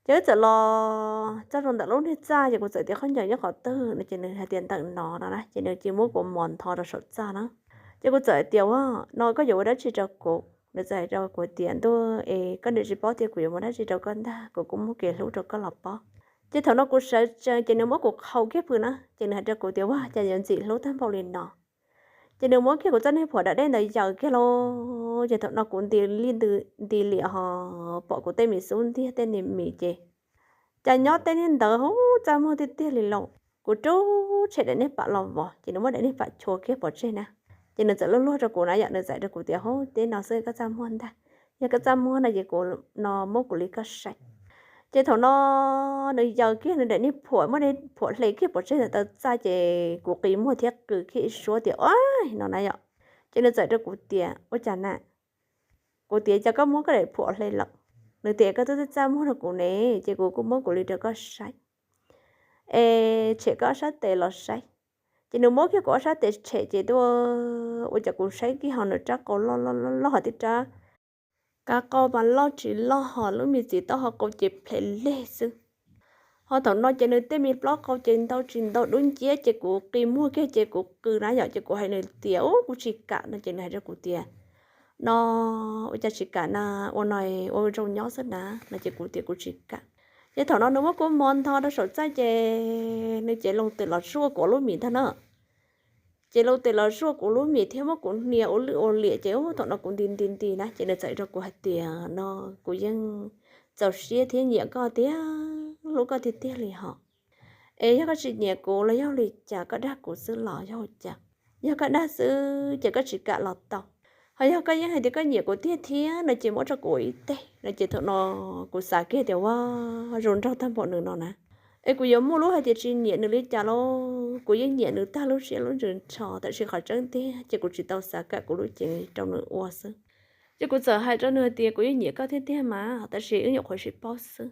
Ces wb txawm los txog rau ntawm lub niag txaj ces kuv txawm tias, Khaub ncaws nyob qhov twg no? Ces nws hais tias, Ntawm no no na. Ces nws cia muab kuv mos ntho rau saum txaj na. Ces kuv txawm tias, Ua no koj yuav ua dab tsi rau kuv? Nws txawm hais rau kuv tias, Ntuj es, koj niam tsis paub tias kuv yuav muab dab tsi rau koj ntag, kuv kuj muab kev hlub rau koj los pob. Ces thaum no kuv sawv tsees ces nws muab kuv qhau kiag pw na, ces nws hais rau kuv tias, Ua cas yuav ntxim hlub tag npaum li no? Ces nws muab kiag kuv txoj niag phuam dam dej ntawd yaws kiag lauj. Ces thaum no kuv nti li nti liam ho pom kuv tej mis xub ntiag tej niag mis ces cas nyob tej niag ntawd hauv txaj muag tiag tiag li lauj. Kuv rub tshem daim niag pam los vos ces nws muab daim niag pam chua kiag pov tseg na. Ces nws txawm luag luag rau kuv na yom, nws txawm hais rau kuv tias, Hub, teb no xwb koj txaj muag ntag. Yog koj txaj muag no ces kuv no muab kuv li koj saib. Ces thaum no nws yaws kiag nws daim niag phuam, muab daim phuam hle kiag pov tseg ntawm taw txaj ces kuv qi muag thiab qw kiag ib suab tias, Ua no na yom. Ces nws txawm hais rau kuv tias, Ua cas na? Kuv tias, Cas koj muab koj daim phuam hle lawm? Nws tias, Koj twb txaj muag rau kuv ne, ces kuv kuj muab kuv li rau koj saib. Es tshem koj ob sab tes los saib. Ces nws muab kiag kuv ob sab tes tshem ces tuaj ua cas kuv saib kiag ho nws rab qau loj loj loj loj ho tib rab kav qau mas loj tsis loj ho lub me txiv taub hau qau ces plhem leg xwb. Ho thaum no ces nws tej me plaub qau ces ntau tsis ntau dub nciab ces kuv qi muag kiag ces kuv qw na yom, ces kuv hais nws tias, Ub, kuv tsis kam no ces nws hais rau kuv tias, No, ua cas tsis kam na? Ua no ua zoo nyob xwb na no ces kuv tias kuv tsis kam. Ces thaum no nws muab kuv mos ntho rau saum txaj ces nws ces loo tes los zuaj kuv lub mis ntag na. Ces loo tes los zuaj kuv lub mis thiab muab kuv hnia ua lwj ua liam ces thaum no kuv nti nti nti na ces nws txawm rau kuv hais tias, No, kuv yeej txaus siab thiab nyiam koj tiag, hlub koj tiag tiag li hos. Es yog koj tsis nyiam kuv los yog li cas, koj dag kuv xwb los yog cas? Yog koj dag xwb ces koj tsis kam los tau. Ho yog koj yeej hais tias koj nyiam kuv tiag thiab no ces muab rau kuv ib teg no ces thaum no kuv xav kiag tias, Ua, zoo nraug tag npaum nws no na, es kuv yuav muaj lub hais tias tsis nyiam nws li cas lauj? Kuv yeej nyiam nws tag lub siab lub ntsws nrho, tab sis qhov tseeb tiag ces kuv tsis tau xav kam kuv lub cev rau nws ua xwb. Ces kuv txawm hais rau nws tias, Kuv yeej nyiam koj tiag tiag mas, tab sis wb nyuam qhuav sib paub xwb.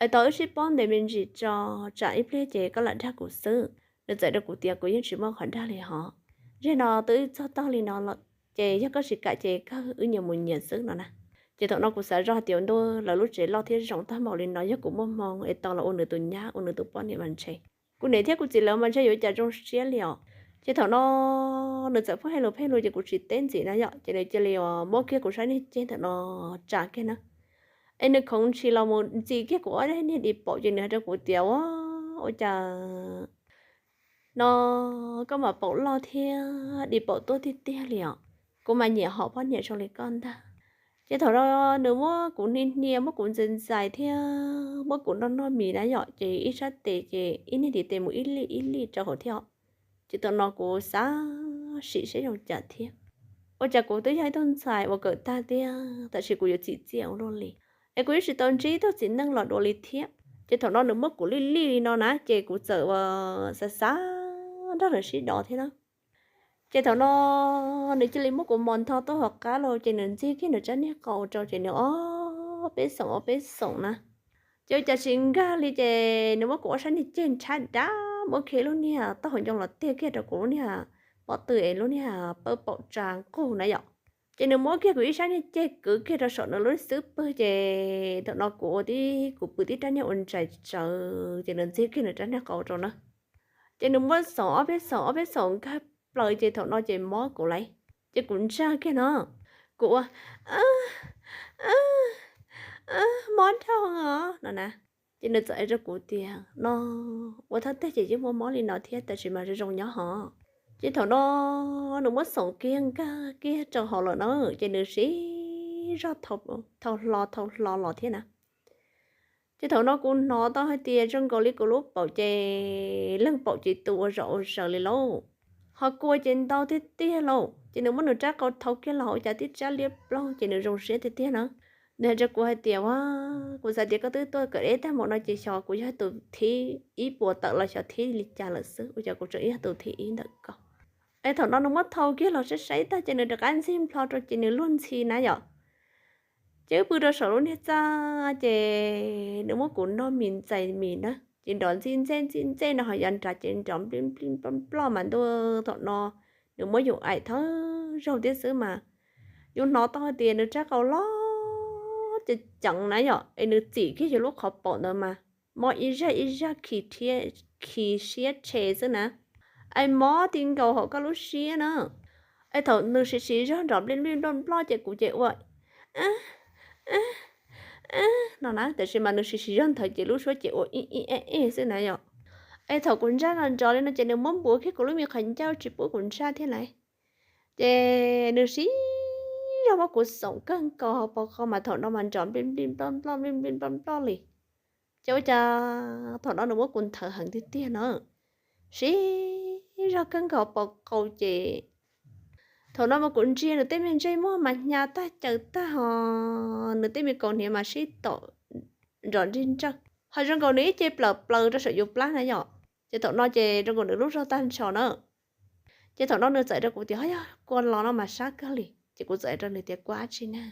Es tau wb sib paub ntev me ntsis tso, tsam ib pliag ces koj lam dag kuv xwb. Nws txawm rau kuv tias, Kuv yeej tsis muaj qhov dag li hos. Zaum no twb txog tog li no lawm, ces yog koj tsis kam ces kawg wb nyias mus nyias xwb no na. Ces thaum no kuv xav zoj hais tias, Ua ntuj, lawv lub tsev loj thiab zoo tag npaum li no, yog kuv muaj hmoo es tau los ua nws tus nyab ua nws tus poj niam mas ntshe kuv niam thiab kuv txiv lawv mas ntshe yuav cas zoo siab li os. Ces thaum no nws txawm pheej hais lus pheej lus ces kuv tsis teb ntxiv na yom, ces nws cia li muab kiag kuv sab niag ceg ntawm no tsa kiag na. Es nws khoov ntshis los mus ntxi kiag kuv ob niag di paum ces nws hais rau kuv tias, Ua, ua cas no koj mas paum loj thiab di paum tuab tiag tiag li os. Kuv mas nyiam hom poj niam zoo li koj ntag. Ces thaum no nws muab kuv hnia hnia, muab kuv ntxais ntxais thiab muab kuv noj noj mis na yom, ces ib sab tes ces ib niag ntiv tes mus ib lij ib lij rau hauv thiab. Ces thaum no kuv xav sim seb zoo cas thiab. Ua cas kuv twb yog ib tug ntxhais uas kawm tag tiag, tab sis kuv yuav txim txiaj ua luaj li, es kuv yeej tsis tau ntsib ib tug txiv neej los dua li thiab. Ces thaum no nws muab kuv lij lij li no na, ces kuv txawm ua xav xav nrog nws sib do thiab na. Ces thaum no nws cia li muab kuv mos ntho tuaj hauv qab los, ces nws ntxig kiag nws rab niag qau rau, ces nws ob peb xoom ob peb xoom na. Ces ua cas tsis nkag li, ces nws muab kuv ob sab niag ceg ntshab dab, muab kiag lub niag taub hau ncoo los tiag kiag rau kuv lub niag pob tw es lub niag pawj paum tsa nqug na yom. Ces nws muab kiag kuv ib sab niag ceg kwv kiag rau saum nws lub xub pwg, ces thaum no kuv ua tib, kuv pw tib rab niag ua ntsais tsawv, ces nws ntxig kiag nws rab niag qau rau na. Ces nws muab xoom ob peb xoom ob peb xoom nkag plaws, ces thaum no ces mob kuv lauj. Ces kuv ntsaj kiag no, kuv ua, Mob dhau os no na. Ces nws txawm hais rau kuv tias, No, ua thawj teg ces yeej muaj mob li no thiab, tab sis mas zoo zoo nyob hos. Ces thaum no nws muab xoom kiag nkag kiag rau hauv lawm na, ces nws siv zog thau hlo thau hlo los thiab na. Ces thaum no kuv hnov tau hais tias zoo nkaus li kuv lub paum ces leej paum ces tu ua zom ua zaws li lauj. Ho kua ces ntau tiag tiag lauj. Ces nws muab nws rab qau thau kiag los hauv cas tib tsab liab ploog, ces nws zoo siab tiag tiag na. Nws hais rau kuv hais tias, Ua, kuv xav tias koj twb tuaj kawm deb tag npaum no ces xyov kuv yog tus thib ib puas tawm los xyov thib li cas lawm xwb, ua cas kuv tseem yog tus thib ib ntawm koj. Es thaum no nws muab thau kiag los saib saib tag ces nws rov qab ntxig nplho rau ces nws luag ntxhi na yom. Ces wb pw rau saum lub niag txaj ces nws muab kuv noj mis ntxais mis na, ces nrov ntxij ntxej ntxij ntxej no, ho yav nrad ces nrov nplij nplij nploj nploj mas ntuj, thaum no nws muab yus aim thawj zaug thiab xwb mas yus hnov tau hais tias nws rab qau loj ceev ceev na yom, es nws txim kiag yus lub qhov paum ntawd mas mob ib zaj ib zaj khi siab rhe xwb na, es mob ti nkaus hauv koj lub siab na. Es thaum nws siv siv zog nrov nplij nplij nploj nploj ces kuv ces ua no na, tiam sis mas nws siv siv zog nthawv ces lub suab ces ua ib ib eb eb xwb na yom. Es thaum kuv ntsaj nrov nrov li no ces nws muab npuav kiag kuv lub me qhov ncauj tsis pub kuv ntsaj thiab lawm. Ces nws siv zog muab kuv xoom kawg nkaus hauv paus qau mas thaum no mas nrov nplij nplij nploj nploj nplij nplij nploj nploj li. Ces ua cas thaum no nws muab kuv nthawv heev tiag tiag no, siv zog kawg nkaus hauv paus qau ces thaum no mas kuv ntsia nws tej me ntsej muag mas hnyav tag caws tag hos nws tej me kaus hniav mas sib tom nrov nrig nrawj, ho zoo nkaus nws ib ce plaws plaws rau saum yus plab na yom. Ces thaum no ces zoo nkaus nws lub zog tag nrho na. Ces thaum no nws txawm rau kuv tias, Ho yog kua los no mas sab kawg li. Ces kuv txawm rau nws tias, Kua dab tsi na?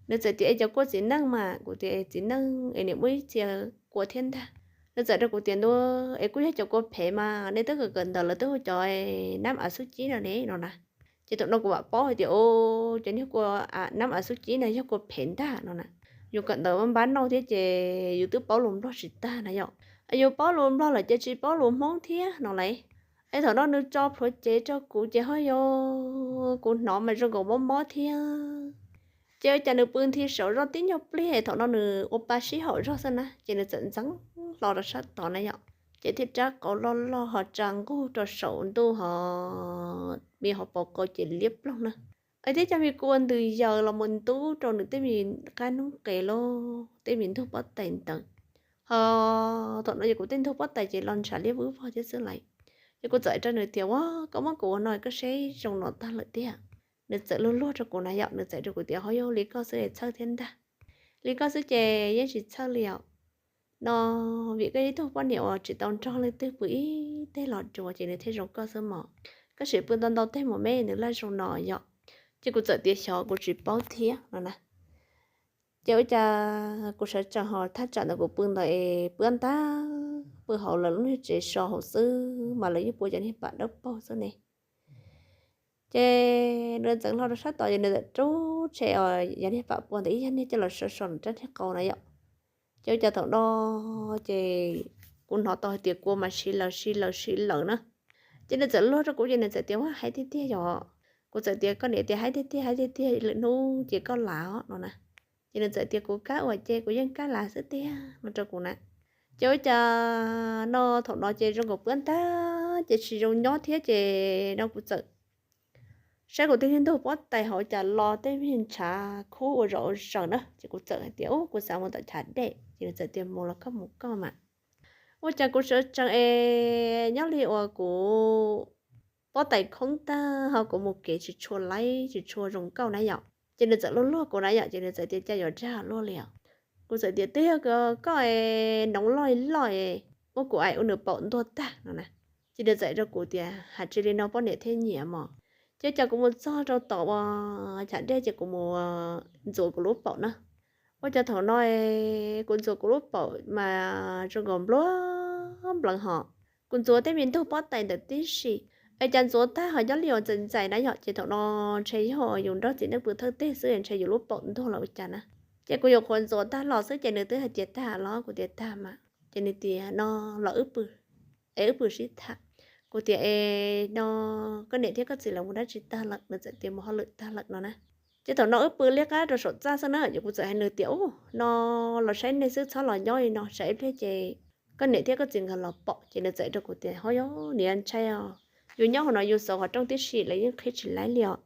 Nws txawm tias, Es cov kua txiv neej mas. Kuv tias, Txiv neej es niam muaj ib txhia kua thiab ntag. Nws txawm rau kuv tias, Ntuj, es kuj yog cov kua phem mas nej twb kawm kawm ntawv lawv twb hu cov nab av xub cib no ne no na. Ces thaum no kuv mam paub hais tias, O, cov niag kua nab av xub cib no yog kua phem ntag no na. Yus kawm ntawv npab nauj thiab ces yus twb paub lus Nplog tsis tag na yom. Yus paub lus Nplog lawm ces tsis paub lus Hmoob thiab no lauj. Es thaum no nws tso plhuav cev rau kuv ces ho yog kuv hnov mas zoo nkaus mob mob thiab. Ces ua cas nws pw nthi saum zog tib nyuag pliag, thaum no nws ua pa sib haum zog xwb na, ces nws txawm ntxeev hlo rau sab tod na yom. Ces thiaj rab qau loj loj ho tsa nqug rau saum ntuj hos me hauv paus qau ces liab ploog na. Es thiab cov me kua ntws yaws los mus ntub rau nws tej me qab noob qes los tej me ntug pob tais ntawd. Ho thaum no ces kuv tej ntug pob tais ces los ntshav liab vwb vog thiab xwb lawm. Ces kuv txawm rau nws tias, Ua, koj muab kuv ua no koj saib zoo no tag lawm tiag. Nws txawm luag luag rau kuv na yom, nws txawm rau kuv tias, Ho yog li koj xwb txhawj thiab ntag. Li koj xwb ces yeej tsis txhawj li os. No vim koj ib tug poj niam uas tsis tau nrog leej twg pw ib teg los dua ces nws thiaj zoo koj xwb mos. Koj sim pw ntau ntau teg mus me nws laj zoo no yom. Ces kuv txawm tias, Xyov, kuv tsis paub thiab no na. Ces ua cas kuv sawv tsees ho thaj tsam ntawd kuv pw ntawd es pw ntag, pw hauv lawv lub niag tsev so hauv xwb mas lawv yeej pua cov niag pam dawb paug xwb ne. Ces nws ntxeev hlo rau sab tod ces nws txawm rub tshe os, yog niag pam pua ntawd ib yam niag coj los so so nws rab niag qau na yom. Ces ua cas thaum no ces kuv hnov tau hais tias kua mas si lawm si lawm si lawm na. Ces nws txawm luag rau kuv ces nws txawm tias, Ua, hais tiag tiag yom? Kuv txawm tias, Koj niam tias hais tiag tiag, hais tiag tiag lwm hnub ces koj lav os no na. Ces nws txawm tias, Kuv kab ua ces kuv yeej kab lav xwb tiag no rau kuv na. Ces ua cas no thaum no ces zoo nkaus pw ntag ces tsis zoo nyob thiab ces no kuv txawm saib kuv tej niag ntug pob tais hauv cas los tej me ntshav khub ua zom ua zaws na, ces kuv txawm hais tias, Ub, kuv xav mus tom chav dej. Ces nws txawm tias, Mus los koj mus koj mas. Ua cas kuv sawv tsees es nyob li uas kuv pob tais khoob tag ho kuv mus kev tsis tshua laib tsis tshua zoo nkauj na yom. Ces nws txawm luag luag kuv na yom, ces nws txawm tias, Cas yuav dag luaj li os? Kuv txawm tias, Twb yog koj noov loj loj, muab kuv aim ua nws paum ntuag tag no na. Ces nws txawm rau kuv tias, Has tsis li no poj niam thiaj nyiam mos. Ces cas kuv mus txog rau tom ua chav dej ces kuv mus ntxuav kuv lub paum na. Ua cas thaum no kuv ntxuav kuv lub paum mas zoo nkaus npluag npleev hos kuv ntxuav tej me ntug pob tais ntawd tib si. Es cas ntxuav tag ho nyob li uas ntxais ntxais na yom, ces thaum no ntshe yog yus nrog txiv neej pw thawj teg xwb ntshe yus lub paum ntuag los ua cas na. Ces kuv yuav qhuav ntxuav tag los xwb ces nws twb hais tias, Tag los? Kuv tias, Tag mas. Ces nws tias, No los wb pw, es wb pw sib tham. Kuv tias, Es no koj niam thiab koj txiv lawv mus dab tsi tag lawm? Nws txawm tias, Mus hauj lwm tag lawm no na. Ces thaum no wb pw liab qab rau saum txaj xwb na, ces kuv txawm hais nws tias, Ub, no los saib nej xwb txhob los nyob li no, tsam ib pliag ces koj niam thiab koj txiv nkawd los pom. Ces nws txawm rau kuv tias, Ho yog, niam ntshai os, yus nyob hauv no yus xauv qhov rooj tib si lawv yeej qhib tsis laib li os.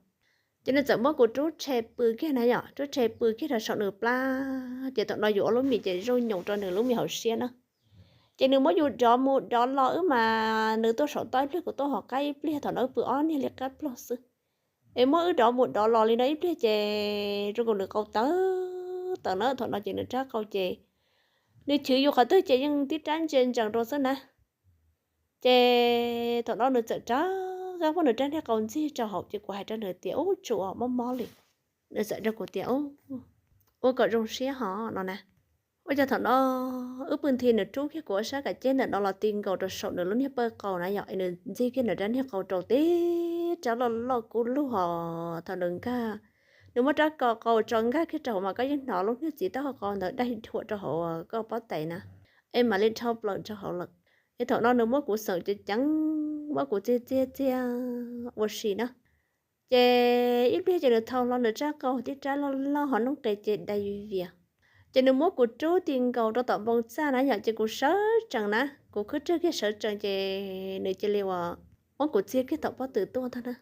Ces nws txawm muab kuv rub tshe pw kiag na yom, rub tshe pw kiag rau saum nws plab, ces thaum no yus ob lub mis ces zoj nyoos rau nws lub mis hauv siab na. Ces nws muab yus dov mus dov los wb mas nws tuaj saum toj ib pliag kuv tuaj hauv qab ib pliag, thaum no wb pw ob niag liab qab plaug xwb. Es muab wb dov mus dov los li no ib pliag ces zoo nkaus nws qau tawv tawv na, thaum no ces nws rab qau ces nws chwv yus qhov twg ces yeej tib rab ntsia ntsees rau xwb na. Ces thaum no nws txawm rov qab muab nws rab niag qau ntxig rau hauv ces kuv hais rau nws tias, Ub, tsuas mob mob li. Nws txawm rau kuv tias, Ua kom zoo siab hos no na. Ua cas thaum no wb pw nthi nws rub kiag kuv ob sab kam ceg ntawm no los ti nkaus rau saum nws lub niag pawg qau na yom, es nws ntxig kiag nws rab niag qau rau tib rab loj loj kub lug hos thaum nws nkag nws muab rab ko qau tso nkag kiag rau hauv mas koj yeej hnov lub niag txiv taub hau qau ntawd daig dhuam rau hauv koj pob tais na, es mam li dhau plaws rau hauv lawm. Es thaum no nws muab kuv xoom ceev ceev, muab kuv txiag txiag txiag ua si na. Ces ib pliag ces nws thau hlo nws rab qau tib rab loj loj hauv noob qes ces dai vias. Ces nws muab kuv rub ti nkaus rau tom npoo txaj na yom, ces kuv sawv tsees na, kuv khwb rwg kiag sawv tsees ces nws cia li uas muab kuv txiag kiag tom pob tw tuaj ntag na.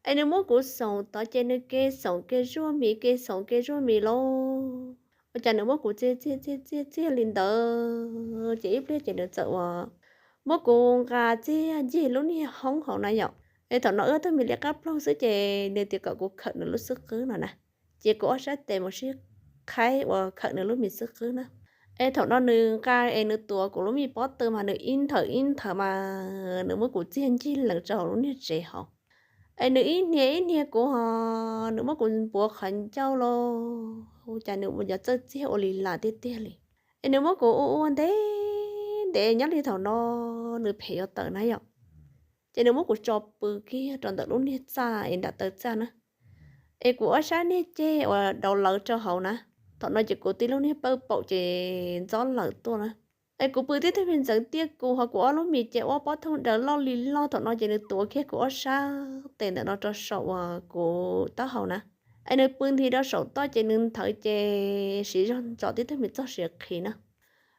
Es nws muab kuv xoom tod ces nws ke xoom ke zuaj mis ke xoom ke zuaj mis lauj. Ua cas nws muab kuv txiag txiag txiag txiag txiag li ntawd ces ib pliag ces nws txawm uas muab kuv nqa txiag ncig lub niag hoob hauv na yom. Es thaum no wb ob tug mis li qab plaug xwb ces nws tias kom kuv khawm nws lub xub qwb no na. Ces kuv ob sab tes mus sib qhaib uas khawm nws lub me xub qwb na. Es thaum no nws nqa es nws tuav kuv lub me pob tw mas nws ib nthawm ib nthawm mas nws muab kuv txiag ncig lees rau hauv lub niag tsev hauv. Es nws ib hnia ib hnia kuv ho, nws muab kuv npuav qhov ncauj los cas nws ua cov txawj txiag ua li las tiag tiag li. Es nws muab kuv ua ua ntev ntev nyob li thaum no nws phem yuav tawm na yom. Ces nws muab kuv tso pw kiag rau ntawm lub niag txaj es nram taw txaj na. Es kuv ob sab niag ceg uas daus lawv rau hauv na. Thaum no ces kuv tib lub niag pawj paum ces ntxob lawm tuaj na. Es kuv pw tib tug me ntxeev tiaj kuv ho kuv ob lub mis ces ua pob thooj daws loj li loj, thaum no ces nws tuav kiag kuv ob sab tes ntawm no rau saum uas kuv taub hau na. Es nws pw nthi rau saum toj ces nws nthawv ces siv zog ntxov tib tug me txoj siav qhiv na.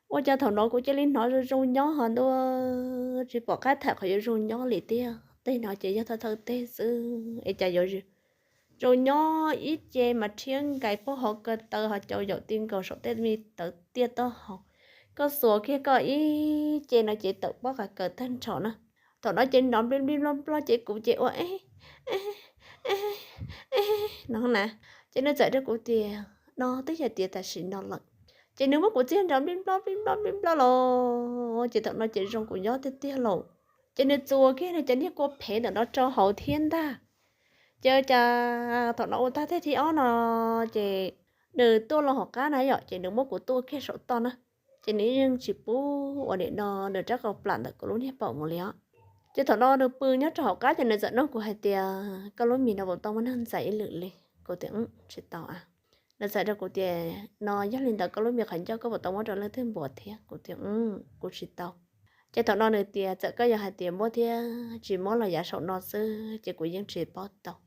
Ua cas thaum no kuv cia li hnov zoo zoo nyob ho ntuj, tsis pom qab tham qhov yuav zoo nyob li tiag. Tej no ces yog thawj thawj teg xwb es cas yuav zoo nyob ib ce mas rhiab nkais puag hauv ko taw ho cau yaum ti nkaus saum tej me tawv tiaj taub hau. Koj xuas kiag koj ib ce no ces tawm pob qa kaws tag nrho na. Thaum no ces nrov nplij nplij nploj nploj ces kuv ces ua e no na. Ces nws txawm rau kuv tias no twb yog tias tam sim no lawm. Ces nws muab kuv txiag nrov nplij nploj nplij nploj nplij nploj los ces thaum no ces zoo kuv nyob tiag tiag lauj. Ces nws txuas kiag nws cov niag kua phev ntawm no rau hauv thiab ntag. Ces cas thaum no ua tag teg thib ob no ces nws tuaj los hauv qab na yom, ces nws muab kuv tuaj kiag saum toj na. Ces nws yeej tsis pub uas nim no nws rab qau plam ntawm kuv lub niag paum mus li os. Ces thaum no nws pw nyob rau hauv qab ces nws txawm nug kuv hais tias koj lub mis no puas tau muaj neeg ntxais ib lwm li? Kuv tias tsis tau a. Nws txawm rau kuv tias no yog li ntawd koj lub mis qhov ncauj koj puas tau muab rau leej twg npuav thiab? Kuv tias kuv tsis tau. Ces thaum no nws tias txawm koj yog hais tias muab thiab tsis muab los yav saum no xwb ces kuv yeej tsis paub tau.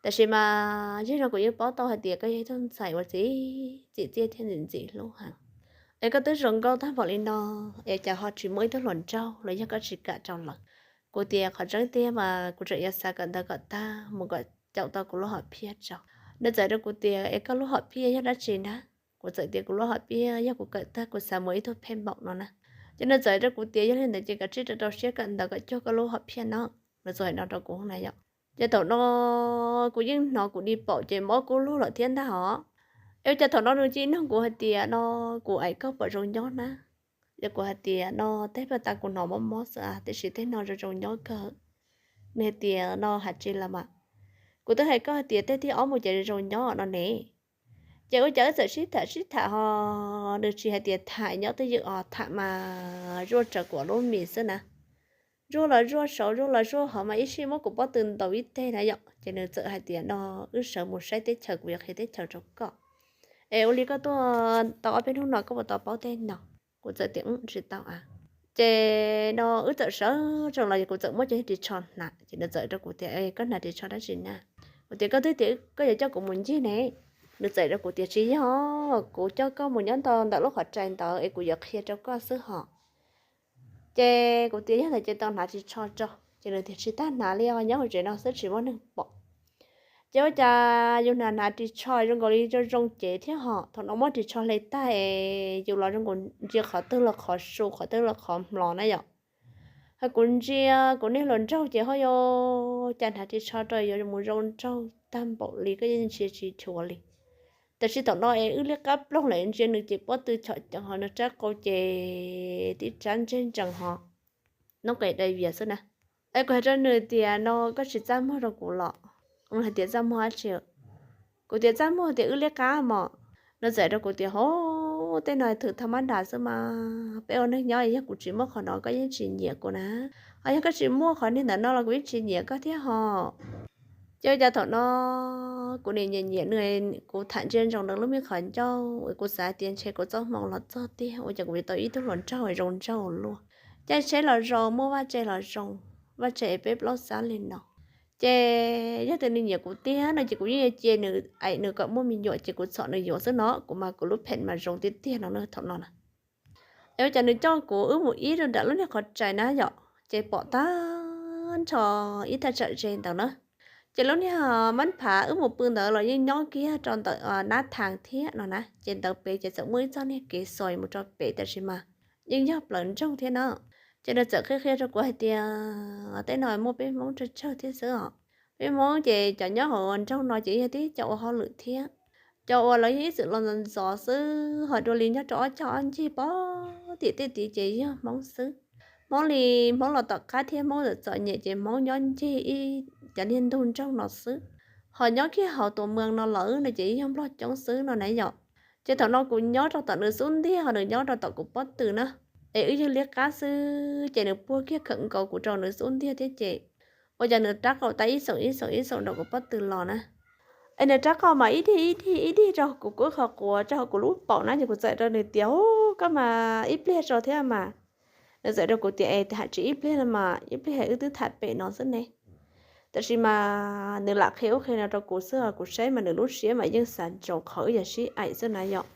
Tab sis mas yog no kuv yeej paub tau hais tias koj yog ib tug ntxhais uas txim txiaj thiab ntxim ntxim hlub heev. Es koj twb zoo nkauj tag npaum li no es cas ho tsis muaj ib tug hluas nraug los yog koj tsis kam rau lawm? Kuv tias qhov tseeb tiag mas kuv tseem yuav xav kawm ntawv kom tag mus kom caum tau kuv lub hom phiaj tso. Nws txawm rau kuv tias es koj lub hom phiaj yog dab tsi na? Kuv txawm tias kuv lub hom phiaj yog kuv kawm tag kuv xav mus ib tug pheej npaum no na. Ces nws txawm rau kuv tias yog li ntawd ces kav tsij rau rau siab kawm ntawv kom cuag koj lub hom phiaj no. Nws txawm hais no rau kuv na yom. Ces thaum no kuv yeej hnov kuv ni paum ces mob kub lug lawm thiab ntag hos. Es ua cas thaum no nws cia li nug kuv hais tias no kuv aim koj puas zoo nyob na? Ces kuv hais tias no tej pag tas kuv hnov mob mob xwb tiam sis tej no zoo zoo nyob kawg. Nws hais tias no hais tsis los mas, kuv twb hais koj hais tias tej thib ob mus ces zoo zoo nyob no ne. Ces ua cas wb txawm sib tham sib tham ho nws tsis hais tias tham nyob twj ywm os, tham mas zuaj raws kuv lub mis xwb na. Zuaj los zuaj saud zuaj los zuaj hov mas ib sij muab kuv pob tw ntaus ib teg na yom. Ces nws txawm hais tias no wb sawv mus saib teb chaws kuv yuav qhia teb chaws rau koj. Es ua li koj tuaj tau ob peb hnub no koj puas tau paub tej no? Kuv txawm tias tsis tau a. Ces no wb txawm sawv tsees los kuv txawm muab cov ris tsho hnav ces nws txawm rau kuv tias koj hnav ris tsho dab tsi na? Kuv tias koj twb tias koj yuav coj kuv mus ncig ne. Nws txawm rau kuv tias tsis yog, kuv coj koj mus nyob ntawm lub qhov rais ntawd es kuv yuav qhia rau koj xwb hos. Ces kuv tias yog ntawd ces tau hnav ris tsho tso. Ces nws tias tsis tag hnav li os, nyob hauv tsev no xwb tsis muaj neeg pom. Ces ua cas yus hnav hnav ris tsho zoo nkaus li zoo zoo cev thiab hos, thaum no muab ris tsho hle tag es yus los zoo nkaus ntsia qhov twg los qhov su qhov twg los qhov hmlos na yom. Hos kuv ntsia kuv niag hluas nraug ces ho yuav cas hnav ris tsho rau yuav mus zoo nraug tag npaum li, koj yeej ntsia tsis chua li. Tab sis thaum no es wb liab qab ploog lawm ntsia nws ces pob tw chom ceev hos nws rab qau ces tib rab ntseg ntsees hos noob qes dai vias xwb na. Es kuv hais rau nws tias no koj tsis txaj muag rau kuv los? Nws hais tias txaj muag dab tsi? Kuv tias txaj muag tias wb liab qab mos. Nws txawm rau kuv tias hov, tej no thwm tha mab das xwb mas, peb ua neeg nyob yog kuv tsis muaj qhov no koj yeej tsis nyiam kuv na, ho yog koj tsis muaj qhov niag ntawm no los kuv yeej tsis nyiam koj thiab hos. Ces ua cas thaum no kuv nim nyiam nyiam nws, kuv tham ntsia ntsoov nws lub me qhov ncauj, kuv xav tias ntshe kuv txoj hmoo los txog tiag, ua cas kuv yuav tau ib tug hluas nraug zoo nraug luaj. Caij tsheb los zoo, muaj vaj tse los zoo, vaj tse peb plaub xab li no. Ces yog tias nws nyiam kuv tiag no ces kuv yeej yuav cia nws, aim nws kom muaj me nyuam ces kuv txhom nws yuav xwb no, kuv mas kuv lub pheem mas zoo tiag tiag no thaum no na. Es ua cas nws coj kuv wb mus ib rau nram lub niag qhov rais na yom, ces pom tag nrho ib thaj tsam ze ntawd na. Ces lub niag mab phav wb mus pw ntawd los yeej nyob kiag rau ntawm nab thas thiab no na, ces ntawd pem ces txawm muaj ib txoj niag kev xos mus rau pem tab sis mas yeej yog plawv ntsoog thiab na. Ces nws txawm qhia qhia rau kuv hais tias tej no muaj peb Hmoob tsawg tsawg thiab xwb os. Peb Hmoob ces cov nyob hauv nroog no ces yog tib cov ua hauj lwm thiab, cov uas lawv yog ib txwm los ntxov ntxov xwb, ho dua li nyob rau ob cag ob ncig pog tim tej tid ces yog Hmoob xwb. Hmoob li Hmoob los tom qab thiab Hmoob txom txom nyem ces Hmoob nyob ncig ib cov niag ntug nroog no xwb. Ho nyob kiag hauv tus moos no lawm no ces yog Nplog coob xwb no na yom. Ces thaum no kuv nyob rau tom nws xub ntiag ho nws nyob rau tom kuv pob tw na, es wb yog liab qab xwb ces nws puag kiag khawm nkaus kuv rau nws xub ntiag thiab ces ua cas nws rab qau tau ib xoom ib xoom ib xoom rau kuv pob tw los na. Es nws rab qau mas ib dig ib dig ib dig rau kuv qhov quav, rau kuv lub paum na, ces kuv txawm rau nws tias, Ub, koj mas ib pliag tso thiab mas. Nws txawm rau kuv tias, Es hais tsis ib pliag los mas, ib pliag wb twb tham pem no xwb ne. Tab sis mas nws lam qhia ub qhia no rau kuv xwb, kuv saib mas nws lub siab mas yeej xav ntsoov qhov wb yog sib aim xwb na yom.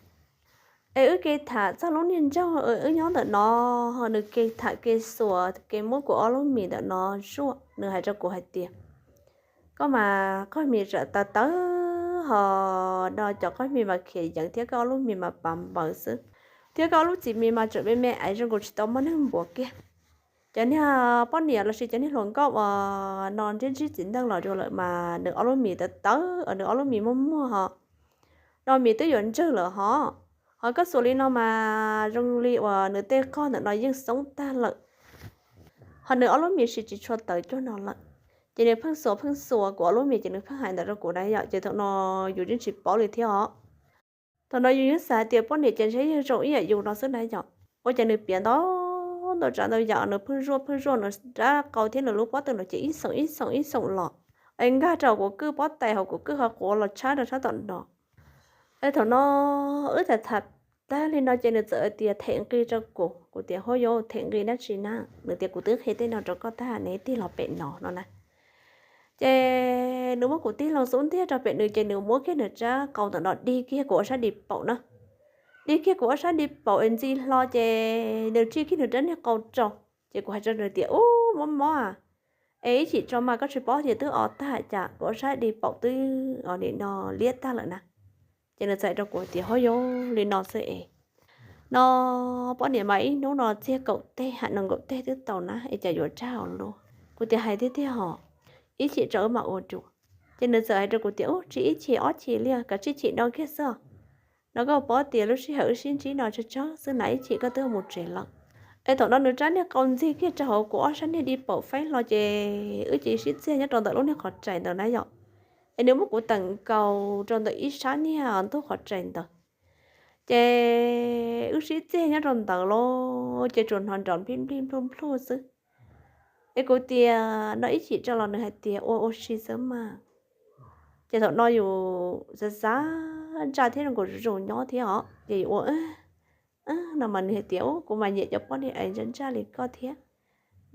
Es wb ke tham txog lub niag nroog wb nyob ntawm no, nws ke tham ke xuas ke muab kuv ob lub mis ntawm no zuaj, nws hais rau kuv hais tias, Koj mas qoj mis tawv tawv ho, no cov qoj mis mas khiav yeev thiab koj ob lub mis mas pav npaws xwb, thiab koj ob lub txiv mis mas tseem me me aiv zoo nkaus tsis tau muaj neeg npuav kiag. Cov niag poj niam lossis cov niag hluas nkauj uas no ntsib ntsib txiv neej los dua lawm mas nws ob lub mis tawv tawv, nws ob lub mis muag muag ho, no mis twb yuav ntsawg lawm ho. Ho koj xuas li no mas zoo li uas nws tej qoj ntawm no yeej xoob tag lawm, ho nws ob lub mis sis tsis tshua tawv cuag no lawm. Ces nws pheej xuas pheej xuas kuv ob lub mis ces nws pheej hais ntawd rau kuv na yom, ces thaum no yus yeej tsis paub li thiab os. Thaum no yus yeej xav hais tias poj niam ces ntshe yog zoo ib yam yus no xwb na yom. Ua cas nws piav ntau ntau tsav ntau yam, nws pheej zuaj pheej zuaj nws rab qau thiab nws lub pob tw no ces ib xoom ib xoom ib xoom los, es nkag rau kuv kwj pob tais hauv kuv kwj qhov quav los tshab rau sab tom no. Es thaum no wb tham tham tag li no ces nws txawm tias them nqi rau kuv, kuv tias, Hub, yuav them nqi dab tsi na? Nws tias, Kuv twb qhia tej no rau koj tag, neb tig los pem no no na. Ces nws muab kuv tig los xub ntiag rau pem nws ces nws muab kiag nws rab qau ntawm no dig kiag kuv ob sab di paum na. Dig kiag kuv ob sab di paum es ntxi hlo ces nws tsij kiag nws rab niag qau rau. Ces kuv hais rau nws tias, Ub, mob mob a, es ib chim tso mas, koj tsis paub tias twb o tag cas, kuv ob sab di paum twb o nim no liab tag lawm na. Ces nws txawm hais rau kuv tias, Hub, yuav li no xwb es, no poj niam mas ib hnub no txiag kaum teg ham nees nkaum teg twb tau na, es cas yuav dag luaj? Kuv tias, Hais tiag tiag hos, ib chim tso wb mam ua dua. Ces nws txawm hais rau kuv tias, Ub, tsis ib chim ob chim li, kav tsij chim no kiag xwb os. No koj paub tias lub sij hawm wb sib ntsib no tsawg tsawg xwb na, ib chim koj twb mus tsev lawm. Es thaum no nws rab niag qau ntxig kiag rau hauv kuv ob sab niag di paum faib hlo ces wb cia li sib txiag nyob rau ntawm lub niag qhov rais ntawd na yom. Es nws muab kuv teem nkaus rau ntawm ib sab niag ntug qhov rais ntawd. Ces wb sib txiag nyob rau ntawd lauj, ces tsuas hnov nrov nplij nplij nplhuj nplhuj xwb. Es kuv tias, No ib chim tso los? Nws hais tias, Ua ua si xwb mas. Ces thaum no yus xav xav ntsaj thiab zoo nkaus zoo nyob thiab os, ces yus ua no mas nws hais tias, Ub, kuv mas nyiam cov poj niam es ntsaj ntsaj li koj thiab,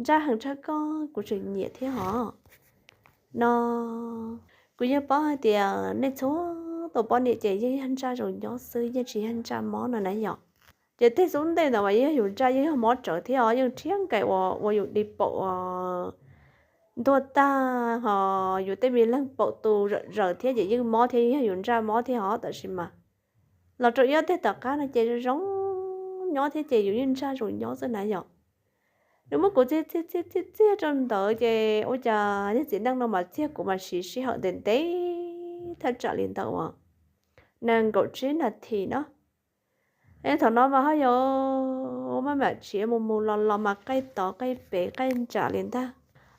ntsaj heev tshaj koj kuv tseem nyiam thiab hos. No kuv yeej paub hais tias nej txhua tus poj niam ces yeej yog ntsaj zoo nyob xwb, yeej tsis yog ntsaj mob no na yom. Ces tej xub ntiag ntawd mas yog yus ntsaj yeej yog mob rawv thiab os, yeej rhiab nkaim ua ua yus di paum ntuag tag, ho yus tej me leeg paum tu zawm zaws thiab ces yeej mob thiab, yeej yog yus ntsaj mob thiab os. Tab sis mas los rau ib ob teg tom qab no ces zoo zoo nyob thiab ces yus yeej ntsaj zoo nyob xwb na yom. Nws muab kuv txiag txiag txiag txiag rau ntawd ces ua cas niag txiv neej no mas txiag kuv mas siv sij hawm ntev ntev thaj tsam li ntawm uas nees nkaum tsib nas this no. Es thaum no mas ho yog maj mam tshiav mus mus los los mas qaij tod qaij pem qaij ntsam li ntag.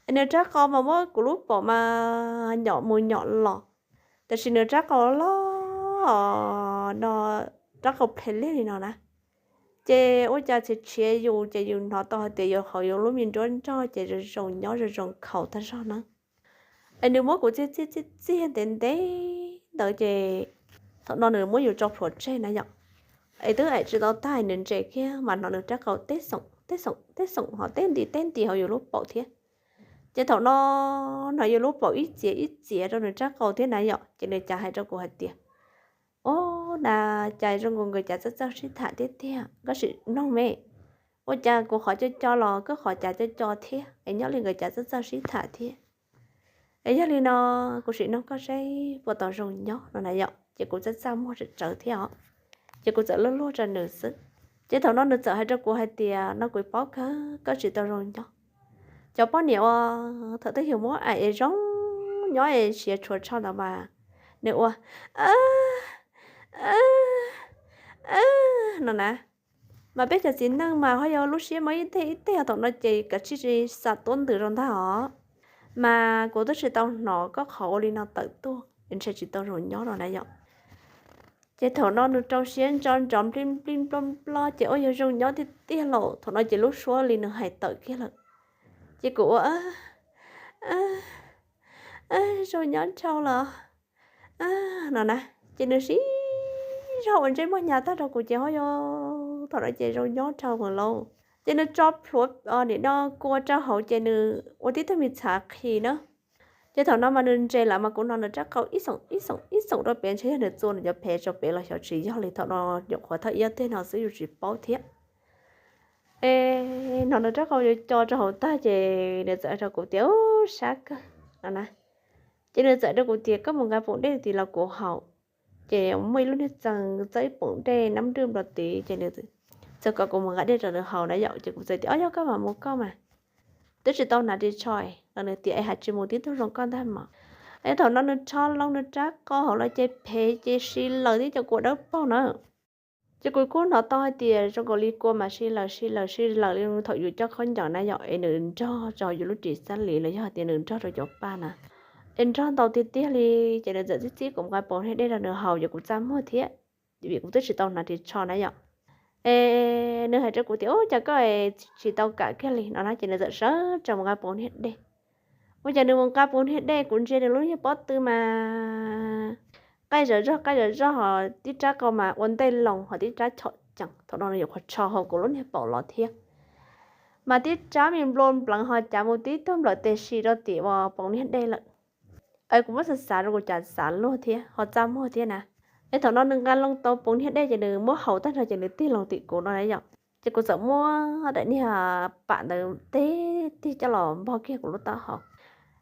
Es nws rab qau mas muab kuv lub paum mas nyom mus nyom los, tab sis nws rab qau loj no, rab qau ple liag li no na. Ces ua cas tshiav tshiav yus ces yus hnov tau hais tias yus hauv yus lub me nruab nrog ces zoo zoo nyob zoo zoo khaus tag zog na. Es nws muab kuv txiag txiag txiag txiag ntev ntev ntawd ces thaum no nws muab yus tso plhuav tseg na yom. Es twb aim tsis tau tag nws ntsia kiag mas hnov nws rab qau teb xoom teb xoom teb xoom ho teb nti teb nti hauv yus lub paum thiab. Ces thaum no hnov yus lub paum ib txiav ib txiav rau nws rab qau thiab na yom, ces nws cas hais rau kuv hais tias, Ub, na, cas zoo nkaus nkawd cav txawj txawj sib tham tiag tiag, koj sim nug me, ua cas kuv qhov co co los koj qhov cav co co thiab es nyob li nkawd cav txawj txawj sib tham thiab. Es yog li no kuv sim nug koj seb puas tau zoo nyob no na yom, ces kuv txaj txaj muag tsawv tsawv thiab os. Ces kuv txawm luag luag rau nws xwb. Ces thaum no nws txawm hais rau kuv hais tias, No kuv paub kawg koj tsis tau zoo nyob. Cov poj niam uas thaum twg yus muab aim es zoo nyob es siav tshuav tsho ntawd mas nws ua no na. Mas peb cov txiv neej mas ho yog lub siab muaj ib teg ib teg thaum no ces kav tsij xa tuab ntws rau ntag os. Mas kuv twb tsis tau hnov koj qhov ua li no tawm tuaj, ntshe tsis tau zoo nyob no na yom. Ces thaum no nws rau siab ntso nrov nplij nplij nploj nploj ces ua yog zoo nyob tiag tiag lauj. Thaum no ces lub suab li nws hais tawm kiag lawm. Ces kuv ua zoo nyob dhau los no na. Ces nws sib zog ua ntsej muag hnyav tag rau kuv ces ho yog thaum no ces zoo nyob dhau heev lauj. Ces nws tso plhuav nim no kua rau hauv ces nws ua tib tug me txhav qhi na. Ces thaum no mas nws nres lawm mas kuv hnov nws rab qau ib xoom ib xoom ib xoom rau pem, ntshe yog nws txua nws cov phev rau pem los xyov tsis yog li. Thaum no nyuam qhuav thawj iab teg no xwb yus tsis paub thiab. Es hnov nws rab qau co co rau hauv tag ces nws txawm hais rau kuv tias, Ub, sab kawg no na. Ces nws txawm hais rau kuv tias, Koj mus nqa poom dej tim los kuv haus. Ces muaj ib lub niag txee txawb ib poom dej nab nrwj nplos tid ces nws txawm kom kuv mus nqa dej rau nws haus na yom. Ces kuv txawm tias, Ob, yog koj mam mus koj mas, twb tsis tau hnav ris tsho no. Nws tias, Es hais tsis mus tib tug zoo koj ntag mog. Es thaum no nws rho loo nws rab qau hauv los ces phev ces si lawm tib co kua dawb paug na. Ces kuv kuj hnov tau hais tias zoo nkaus li kua mas si lawm si lawm si lawm li thaum yus coj khaub ncaws na yom, es nws nrog rau yus lub ris xab lis los yog hais tias nws nrog rau cov paj na, es nrog ntau tiag tiag li. Ces nws txawm txib txib kuv mus nqa poom niag dej rau nws haus, ces kuv txaj muag thiab, vim kuv twb tsis tau hnav ris tsho na yom. Es nws hais rau kuv tias, Ub, cas koj tsis tau kam kiag li no na. Ces nws txawm sawv tsees mus nqa poom niag dej. Ua cas nws mus nqa poom niag dej kuv ntsia nws lub niag pob tw mas qaij zom zog qaij zom zog ho tib rab qau mas ua ntej loo ho tib rab chom cees. Thaum no nws nyuam qhuav rho hauv kuv lub niag paum los thiab, mas tib rab me nplua npleev ho cav mus tib tug nplawm tes si rau tim uas poom niag dej lawm. Es kuv muab xav xav rau kuv cas xav luag thiab ho txaj muag thiab na. Es thaum no nws nqa loo tau poom niag dej ces nws muab haus tag nrho ces nws tig loo tim kuv no na yom. Ces kuv txawm muab daim niag pam ntawd tib tig coj los npog kiag kuv lub taub hau.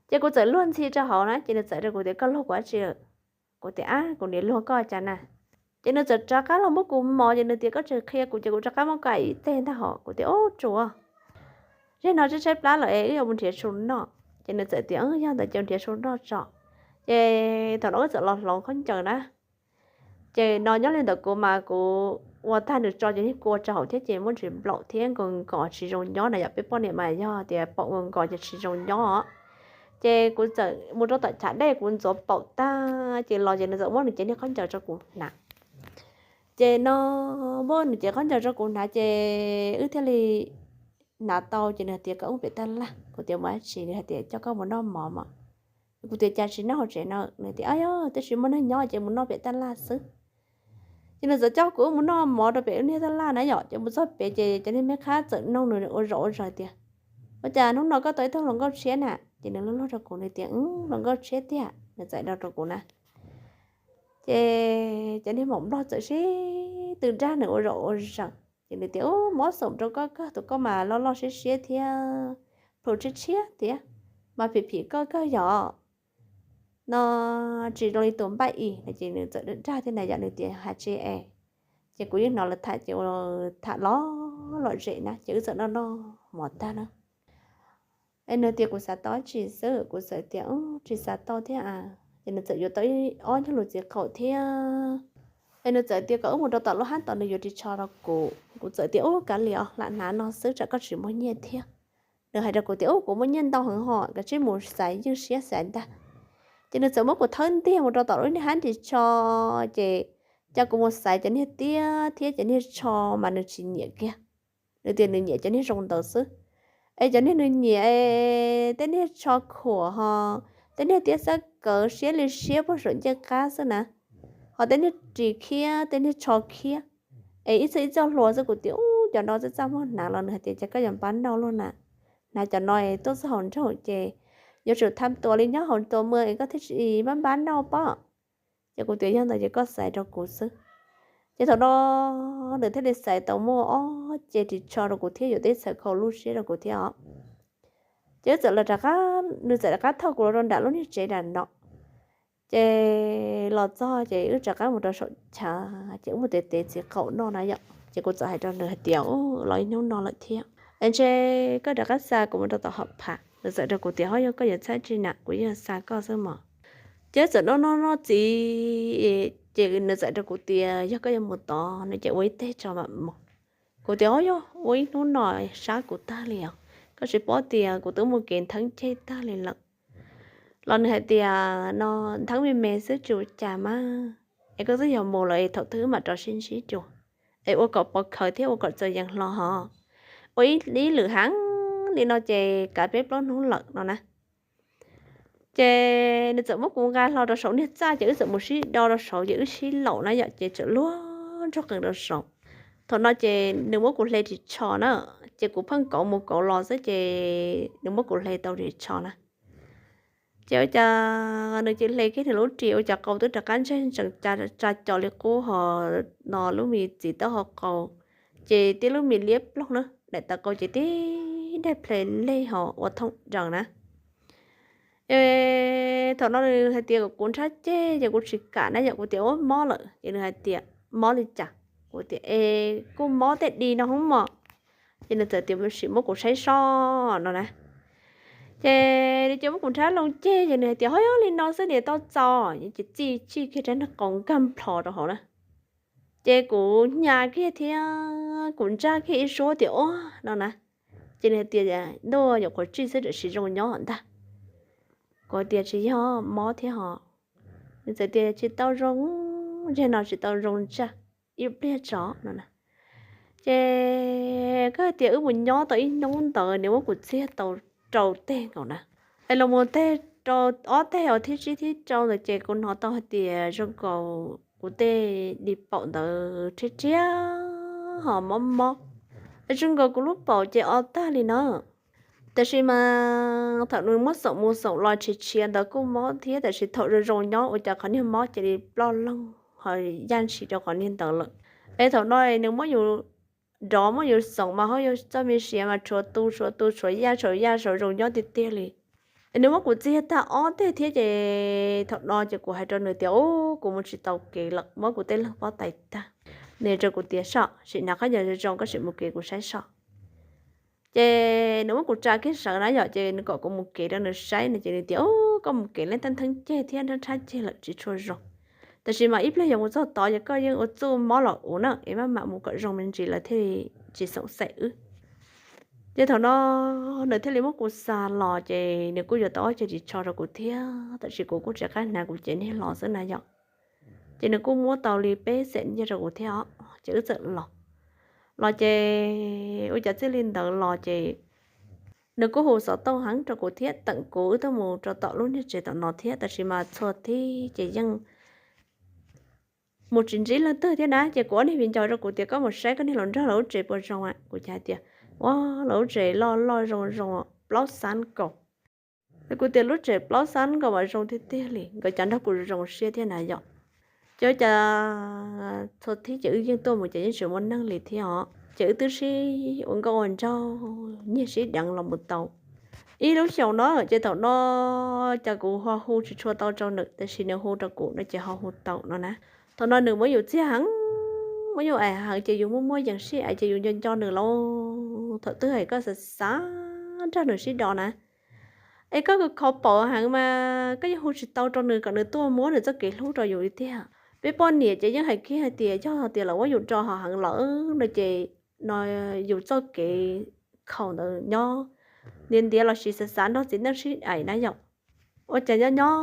Ces kuv txawm luag ntxhi rau hauv na, ces nws txawm rau kuv tias, Koj luag kuv dab tsi? Kuv tias, Ab, kuv niam luag koj cas na. Ces nws txawm rov qab los muab kuv mos, ces nws tias, Koj tsis qhia kuv ces kuv rov qab muab koj ib teg ntag hos. Kuv tias, Ub, tsuas, zeg no tshaib tshaib plab lawm es wb yuav mus nrhiav su noj. Ces nws txawm tias, Yog ntawd ces nrhiav su noj tso. Ces thaum no wb txawm los hloov khaub ncaws na. Ces no nyob li ntawd kuv mas kuv ua tag nws tso cov niag kua rau hauv thiab ces muab ntsis nplaum thiab nkaus nkos tsis zoo nyob na yom, peb poj niam mas yog tias paum nkaus nkos ces tsis zoo nyob. Ces kuv txawm mus rau tom chav dej kuv ntxuav paum tag ces los ces nws txawm muab nws cev niag khaub ncaws rau kuv hnav. Ces no muab nws cev khaub ncaws rau kuv hnav ces wb thiaj li hnav tau ces nws hais tias, Koj wb pem taj laj. Kuv tias, Mus dab tsi? Nws hais tias, Coj koj mus noj mov mas. Kuv tias, Cas tsis noj hauv tsev no? Nws tias, Ab, yog twb tsis muaj neeg nyob ces mus noj pem taj laj xwb. Ces nws txawm coj kuv wb mus noj mov rau pem wb niag taj laj na yom. Ces mus txog pem ces cov niag me qhab txawm nug nws ua zaum ua zaws tias, Ua cas hnub no koj tau ib tug hluas nkauj tshiab na? Ces nws luag luag rau kuv, nws tias, Hluas nkauj tshiab tiag. Nws txawm hais rau kuv na. Ces cov niag maum nplog txawm sib tw dag nws ua zaum ua zaws. Ces nws tias, Ub, mob xoom rau koj kawg, tus koj mas loj loj siab siab thiab plhu tshiab tshiab thiab, mas phim phim koj kawg yom. No tsis zoo li tus npaj i no. Ces nws txawm dag thiab na yom, nws tias, Hais tsis es. Ces kuv yeej hnov lawv tham ces ua tham lom lom zem na, ces wb txawm noj noj mov tag na. Es nws tias, Kuv xav tau dab tsi xwb? Kuv txawm tias, Tsis xav tau thiab a. Ces nws txawm yuav tau ib ob nyuag lus txiv qaum thiab. Es nws txawm tias kom wb mus rau tom lub hab tom nws yuav ris tsho rau kuv. Kuv txawm tias, Ub, kav liam os, lam hnav no xwb tsam koj tsis muaj nyiaj thiab. Nws hais rau kuv tias, Ub, kuv muaj nyiaj ntau heev hos, kav tsij mus xaiv ywj siab xaiv ntag. Ces nws txawm muab kuv thawb ntiag mus rau tom lub niag hab ris tsho, ces coj kuv mus xaiv cov niag tiab thiab cov niag tsho mas nws tsis nyiam kiag. Nws tias nws nyiam cov niag zoo ntawd xwb. Es cov niag nws nyiam, tej niag tsho khuam ho tej niag tiab xab kawv siab li siab puag saum ncej qab xwb na, ho tej niag ris khiab tej niag tsho khiab, es ib txhia ib txoj hlua xwb. Kuv tias ub, cov no txaj txaj muag hnav los nws hais tias cas koj yuav npab noj luaj na, hnav cov no es tuaj txog hauv nroog ces yuav tsum tham tuas li nyob hauv tuas mas es koj thiaj tsis npab npab noj pob. Ces kuv tias yog ntawd ces koj xaiv rau kuv xwb. Ces thaum no nws thiaj li xaiv tau muaj ob ce ris tsho rau kuv thiab yuav teb txhawm khau lub siab rau kuv thiab os. Ces wb txawm los rov qab, nws txawm rov qab thauj kuv los rau nram lub niag tsev nram no. Ces los txog ces wb rov qab mus rau saum chaw ces wb mus tev tev txiv qaum noj na yom. Ces kuv txawm hais rau nws hais tias los ib hnub no lawm thiab es ntshe koj rov qab xa kuv mus rau tom hom pham. Nws txawm rau kuv tias ho yog koj yuav txhab tsi na, kuv yeej xa koj xwb mog. Ces wb txawm noj noj noj txiv, ces nws txawm rau kuv tias yog koj yuav mus tod no ces ua ib teg tso mam mus. Kuv tias ho yog ua ib hnub no sab kuv tag li os, koj tsis paub tias kuv twb mus kev ntheeb ceg tag li lawm. Los nws hais tias no ntheeb me me xwb tsis ua cas mas, es koj twb yog mus lawm es thaum twg wb mam rov sib ntsib dua, es ua kom pov khawv thiab ua kom txaus yees hlo hos. Ua ib lwm heev li no ces kav peb plaub hnub lawm no na. Ces nws txawm muab kuv nqa hlo rau saum niag txaj ces wb txawm mus sib do rau saud ces wb sib laum na yom, ces txawm luag nrog qees rau saud. Thaum no ces nws muab kuv hle ris tsho na, ces kuv pheej kauv mus kauv los xwb ces nws muab kuv hle tau ris tsho na. Ces ua cas nws cia hle kiag nws lub ris, ua cas qau twb rov qab ntseg ntsees tsa co li qub ho, no lub me txiv taub hau qau, ces tib lub me liab ploog na, daim taw qau ces tib daim ple lej ho ua thooj dees na. Es thaum no nws hais tias kom kuv nrhab ceg ces kuv tsis kam na yom, kuv tias ua mob lawm ces nws hais tias mob li cas, kuv tias es kuj mob tej di no hoob mos. Ces nws txawm tias sim muab kuv saib soj no na. Ces nws cia muab kuv nrhab loo ceg ces nws hais tias ho yog li no xwb niam tau txaus, ces txij txij kiag rab niag qau nkag nplho rau hauv na. Ces kuv hnyav kiag thiab kuv ntsaj kiag ib suab tias ua no na. Ces nws hais tias ntuj, nyuam qhuav tsij xwb tam sim zoo nyob ntag. Kuv tias tsis yog mob thiab ho. Nws txawm tias tsis tau zoo, ntshe no tsis tau zoo ntsaj, ib pliag tso no na. Ces koj tias wb mus nyob tau ib hnub ntawd nws muab kuv txiag tau rau teg nkaus na. Es los mus teg rau ob teg os, thib tsib thib rau ntawd ces kuv hnov tau hais tias zoo nkaus kuv tej di paum ntawd rhiab rhiab ho mob mob. Es zoo nkaus kuv lub paum ces o tag li na. Tab sis mas thaum nws muab xoom mus xoom los tshiav tshiav ntawd kuj mob thiab, tab sis thaum zoo zoo nyob ua cas qhov niag mob cia li ploj loog ho yaj ntshis rau qhov niag ntawd lawm. Es thaum no nws muab yus nrov muab yus xoom mas ho yog txoj me siav mas tshuav tu tshuav tu tshuav yaj tshuav yaj tshuav zoo nyob tiag tiag li. Es nws muab kuv txiag tag ob teg thiab ces thaum no ces kuv hais rau nws tias ub, kuv mus tsis tau kev lawm, muab kuv tej leeg pob tais tag. Nws rau kuv tias soj, sim hnav qhov ncauj zoo zoo koj sim mus kev kuv saib soj. Ces nws muab kuv tsa kiag sawv na yom, ces nws kom kuv mus kev rau nws saib no ces nws tias ub, koj mus kev leej tej ntheeb ceg thiab nrhab nrhab ceg lawm tsis tshua zoo. Tab sis mas ib pliag yuav mus txog tod ces koj yeej ua txuj mob los ua na, es maj mam mus kom zoo me ntsis lawv thiaj tsis xoom xaim wb. Ces thaum no nws thiaj li muab kuv xa los ces nws kuj yuav tau ob ceg ris tsho rau kuv thiab, tab sis kuv kuj tsis qab hnav, kuv cev niag los xwb na yom. Ces nws kuj muab tau li peb xees nyiaj rau kuv thiab os, ces wb txawm los. Los ces ua cas txij li ntawd los ces nws kuj hu xov tooj heev rau kuv thiab teem kuv wb tuaj mus rau tom lub niag tsev tom no thiab, tab sis mas txhua thib ces yeej mus tsis ntsib leej twg thiab na. Ces kuv ob niag viv ncaus rau kuv tias koj mus saib koj niag hluas nraug lawv lub tsev puas zoo a, kuv cas hais tias ua, lawv lub tsev loj loj zoo zoo plaub xab nkaus. Kuv tias lub tsev plaub xab nkaus mas zoo tiag tiag li, nkawd cov nrog kuv zoo siab thiab na yom. Ces ua cas txhua thib ces wb yeej tuaj mus ces yeej tsis muaj neeg li thiab os, ces wb twb sib ua nkauj ua nraug nyiag sib deev los mus tau ib lub xyoos no. Ces thaum no cas kuv ho hu tsis tshua tau rau nws, tab sis nws hu rau kuv no ces ho hu tau no na. Thaum no nws muab yus txiag heev, muab yus aim heev ces yus muaj muaj yees sib aim ces yus nco nco nws lauj. Thaum twg hais koj xav xav nrog nws sib do na, es koj kho paum heev mas koj yeej hu tsis tau rau nws kom nws tuaj muab nws txoj kev hlub rau yus li tiag. Peb poj niam ces yeej hais kiag hais tias yog tias lawv muab yus do ho heev lawm no ces no yus txoj kev khaus ntawd nyob ntiav ntiav los sis xav xav nrog txiv neej sib aim na yom. Ua cas nyob nyob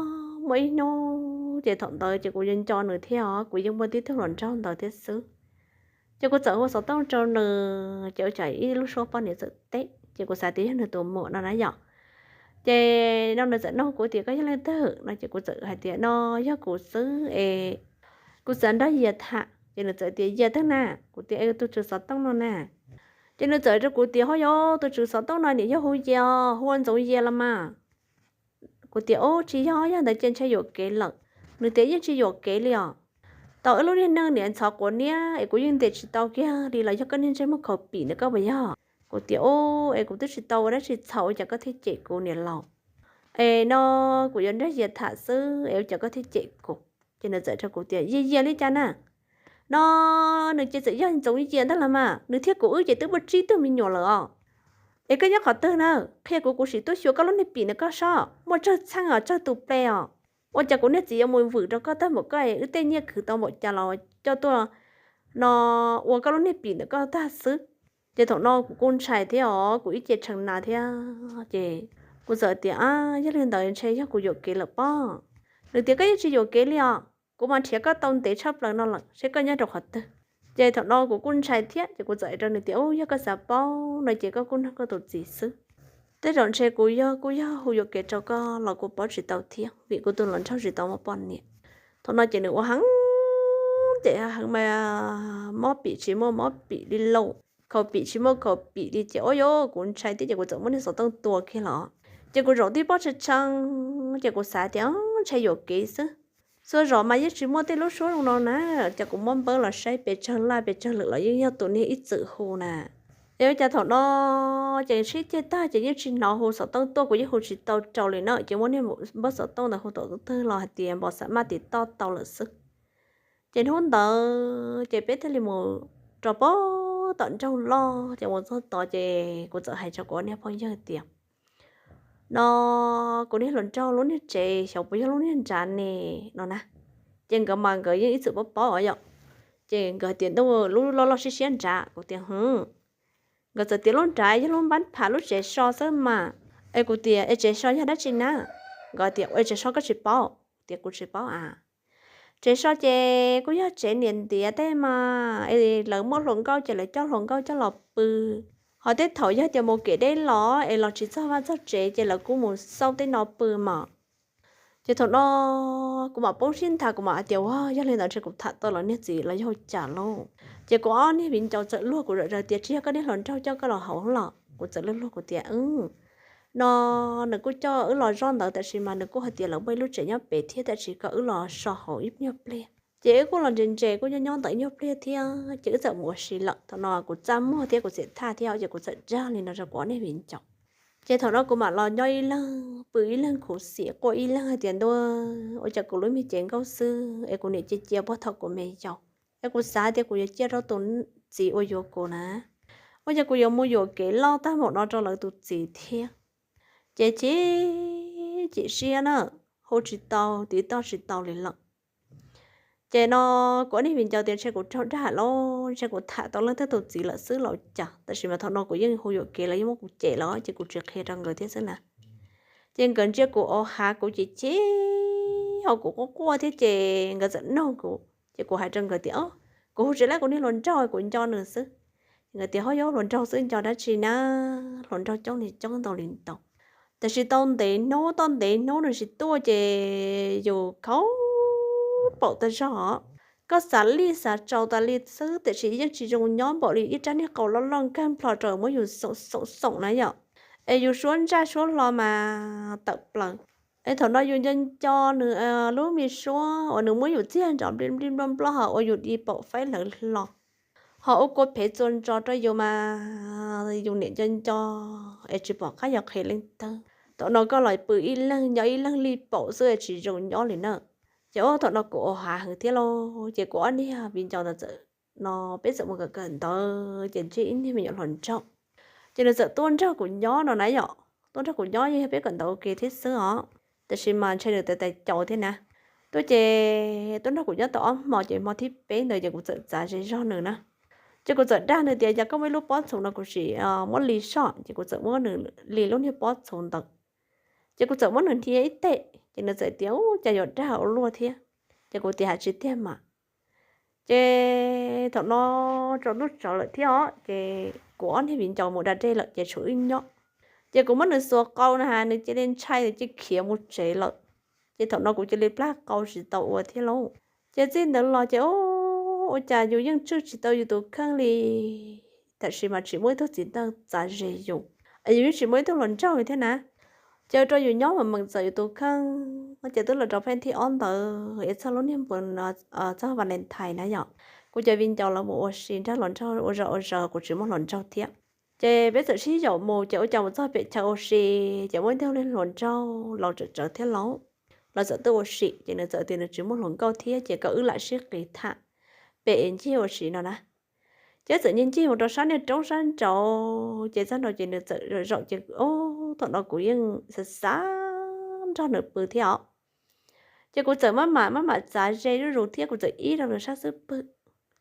muaj ib hnub ces thaum ntawd ces kuv yeej nco nws thiab os, kuv yeej muaj tib tug hluas nraug ntawd thiab xwb. Ces kuv txawm hu xov tooj rau nws ces ua cas ib lub suab poj niam txawm teb, ces kuv xav tias yog nws tus muam no na yom. Ces no nws txawm nug kuv tias koj yog leej twg no ces kuv txawm hais tias no yog kuv xwb es kuv xav nrog Yias tham. Ces nws txawm tias Yias twg na? Kuv tias es tus tswv xov tooj no na. Ces nws txawm rau kuv tias ho yog tus tswv xov tooj no niam yog hu Yias, hu ua Ntxoov Yias los mas. Kuv tias ub tsis yog, yog ntawd ces ntshe yuam kev lawm. Nws tias yeej tsis yuam kev li os. Tau wb lub niag neej niam ntxhov quav niab es kuv yeej ntes tsis tau kiag li los yog koj niag ntsej muag khaus pim ntawm koj puas yog? Kuv tias ub es kuv twb tsis tau ua dab tsi txhaum ua cas koj thiaj cem kuv niam laus? Es no kuv yuav nrog Yias tham xwb es ua cas koj thiaj cem kuv? Ces nws txawm rau kuv tias Yias Yias li cas na? No nws ces txawm yog Ntxoov Yias ntag los mas, nws thiab kuv wb ces twb muaj tsib tug me nyuam lawm os. Es koj nyob qhov twg na? Qhia kuv, kuv sim tuaj xyuas koj lub niag pim ntawm koj saib, muaj tsawg txheej os, tsawg tus ple os. Ua cas kuv niag txiv yuav mus vwm rau koj tag npaum koj es wb tej nyiaj khwv tau npaum cas los coj tuaj no ua koj lub niag pim ntawm koj tag xwb. Ces thaum no kuv kuj ntshai thiab os, kuv ib ce tshee na thiab ces kuv txawm tias a, yog li ntawd ntshe yog kuv yuam kev lawm pob. Nws tias koj yeej tsis yuam kev li os, kuv mas nrhiav koj tau ntev tshaj plaws no lawm, seb koj nyob rau qhov twg. Ces thaum no kuv kuj ntshai thiab ces kuv txawm hais rau nws tias ub, yog koj xav paub no ces koj kuj nug koj tus txiv xwb. Tej zaum ntshe kuv yog kuj yog hu yuam kev rau koj los kuv paub tsis tau thiab vim kuv tus hluas nraug tsis tau muaj poj niam. Thaum no ces nws ua heev ces heev mas mob pim tsis muaj mob pim li lauj, khaus pim tsis muaj khaus pim li ces ua yog kuv ntshai thiab ces kuv txawm muab niag xov tooj tua kiag los. Ces kuv zaum tib pob tshee tshee ces kuv xav tias ntshai yuam kev xwb. Txhua zaus mas yeej tsis muaj tej lub suab zoo no na, ces kuv muab npawb los saib pes tsawg laj pes tsawg lwm los yeej yog tus niag ib txwm hu na. Es ua cas thaum no ces sib ceg tag ces yeej tsis hnov hu xov tooj tuaj, kuv yeej hu tsis tau rau li na, ces muab niag npawb xov tooj ntawd hu tom twg los hais tias npos xam maj tim toj tau lawm xwb. Ces hnub ntawd ces peb thiaj li mus rau pem tom nroog loj, ces mus txog tod ces kuv txawm hais rau kuv ob niag phooj ywg tias no kuv niag hluas nraug lub niag tsev xyov puas yog lub niag nrad ne no na. Ces nkawd mas nkawd yeej ib txwm paub paub yom. Ces nkawd hais tias ntuj, lub loj loj siab siab nrad. Kuv tias hwv. Nkawd txawm tias lub nrad yog lub npab phav lub tsev so xwb mas. Es kuv tias es tsev so yog dab tsi na? Nkawd tias es tsev so koj tsis paub? Tias kuv tsis paub a. Tsev so ces kuj yog tsev niam ntiav tej mas es lawv muaj hluas nkauj ces lawv coj hluas nkauj coj los pw. Ho tej thaum yog tias mus kev deb los es los tsis txog vaj txog tsev ces lawv kuj mus xauj tej no pw mas. Ces thaum no kuv mam poob siab nthav, kuv mam hais tias ua yog li ntawd ntshe kuv tham tau lawv niag txiv los yog cas lauj. Ces kuv ob niag viv ncaus txawm luag kuv zom zaws tias tsis yog koj niag hluas nraug coj koj los hauv los? Kuv txawm luag luag kuv tias no nws kuj coj wb los zoj ntawd tab sis mas nws kuj hais tias lawv muaj ib lub tsev nyob pem thiab tab sis kom wb los so hauv ib nyuag pliag. Ces wb kuj los ntses ntses kuj nyob nyob ntawd ib nyuag pliag thiab ces wb txawm mus ua si lawm. Thaum no kuv txaj muag thiab kuv txiam thaj thiab ces kuv txawm dag li no rau kuv ob niag viv ncaus. Ces thaum no kuv mam los nyob ib leeg pw ib leeg khuv xim quaj ib leeg hais tias ntuj, ua cas kuv lub me cev nkauj xwb es kuv niam cia cia puag thaum kuv me yaus. Es kuv xav tias kuv yuav cia rau tus txiv uas yuav kuv na, ua cas kuv yuav mus yuam kev loj tag npaum no rau lawv tus txiv thiab. Ces chim chim siab na, hu tsis tau tiv toj tsis tau li lawm. Ces no kuv ob niag viv ncaus tias ntshe kuv raug dag lawm, ntshe kuv tham tau leej twg tus txiv lawm xwb los cas, tab sis mas thaum no kuv yeej hu yuam kev lawv yeej muab kuv cem lawm ces kuv tsis qhia rau nkawd thiab xwb na. Ces nkawd ntsia kuv ua hav kuv chim chim, ho kuv quaj quaj thiab ces nkawd txawm nug kuv ces kuv hais rau nkawd tias kuv hu tsis laib kuv niag hluas nraug, kuv nco nws xwb. Nkawd tias ho yog hluas nraug xwb nco dab tsi na, hluas nraug coob li coob ntau li ntau. Tab sis tau ntev hnub tau ntev hnub nws tsis tuaj ces yus khauv paum tag zog. Koj xav lij xav tsau tas li xwb tiam sis yeej tsis zoo nyob npaum li ib rab niag qau loj loj nkag nplho rau muab yus xoom xoom xoom na yom. Es yus suab ntsaj suab hlo mas tawm plaws. Es thaum no yus nco nco nws lub me suab uas nws muab yus txiag nrov nplij nplij nploj nploj ho ua yus di paum faib lawv hlo, ho ua kua phev txua ntso rau yus mas yus niam nco nco es tsis pom qab yuav qhia leej twg. Thaum no koj los pw ib leeg nyob ib leeg lij paum xwb es tsis zoo nyob li na. Ces ua thaum no kuv ua hav heev thiab lauj, ces kuv ob niag viv ncaus ntawd txawm, no peb txawm mus kawm kawm ntawv ces ntsib ib niag me nyuam hluas nraug, ces nws txawm tuaj nrog kuv nyob no na yom. Tuaj nrog kuv nyob yog peb kawm ntawv ua ke thiab xwb os, tab sis mas ntshe nws tais tais caus thiab na. Tuaj ces tuaj nrog kuv nyob tau ob hmo ces hmo thib peb ntawd ces kuv txawm txav zej zog nws na. Ces kuv txawm dag nws tias yog koj muaj ib lub pob txhuv no kuv sim muab li soj, ces kuv txawm muab nws li lub niag pob txhuv ntawd. Ces kuv txawm muab nws hnia ib teg ces nws txawm tias ub, cas yuav dag ua luaj thiab. Ces kuv tias hais tsis tiag mas. Ces thaum no tsaus ntuj tsawv lawm thiab os, ces kuv ob niag viv ncaus mus da dej lawm ces tshuav wb nyob. Ces kuv muab nws xuas qau na has nws cia li ntshai nws cia li khiav mus tsev lawm. Ces thaum no kuv cia li plab qau tsis tau ua thiab lauj. Ces txij ntawd los ces ua cas yus yeej tswj tsis tau yus tus kheej li. Tab sis mas tsis muaj ib tug txiv neej txav ze yus, yus yeej tsis muaj ib tug hluas nraug thiab na. Ces ua rau yus nyob mas meem txom yus tus kheej. Ces twb los rau pheej thib ob ntawd es txog lub niag npus txog Valentine na yom, kuv cov viv ncaus lawv mus ua si nrog hluas nraug ua zog ua zaws, kuv tsis muaj hluas nraug thiab. Ces peb txawm sib yaum mus ces ua cas mus txog pem chaw ua si, ces muaj ib tug hluas nraug laus tsawv tsawv thiab lauj, lawv txawm tuaj ua si ces nws txawm tias nws tsis muaj hluas nkauj thiab ces kom wb lam sib qis tham pem es ncig ua si no na. Ces txawm ncig ncig mus rau sab niag roob sab nraud, ces txog nraud ces nws txawm zaum ces thaum no kuv yeej xav xav nrog nws pw thiab os. Ces kuv txawm maj mam maj mam txav ze zuj zus thiab kuv txawm ib rau nws sab xub pwg.